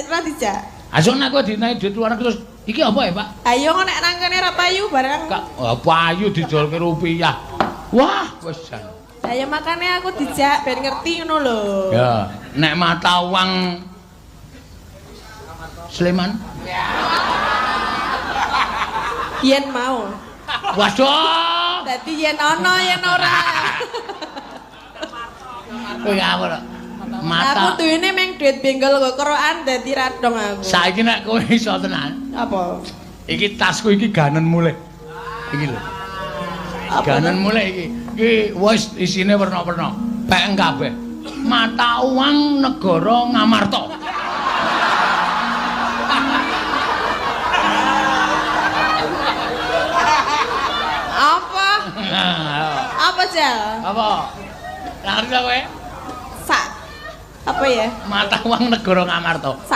ora dijak. Asuk nek kowe dinaiki duit luar negeri terus iki apa ya, Pak? Ayo nek nang kene ra payu barang. Kak, oh, payu dijolke rupiah. Wah, wis jan. Lah ya makane aku dijak ben ngerti ngono lho. Ya, nek mata uang Sleman. Yen mau. Waduh. Dadi yen ana yen ora. Kowe ngawur. Mata. Aku duwene meng duit benggol nggo kerokan dadi radong aku. Saiki nek kowe iso tenan. Apa? Iki tasku iki ganen mulih. Iki lho. Ganen mulih iki. Iki wis isine werna-werna. Pek kabeh. Mata uang negara Ngamarta. Apa? Apa, Jal? Apa? Ngerti ta kowe? Sak. Apa ya? Mata uang negara Ngamarta.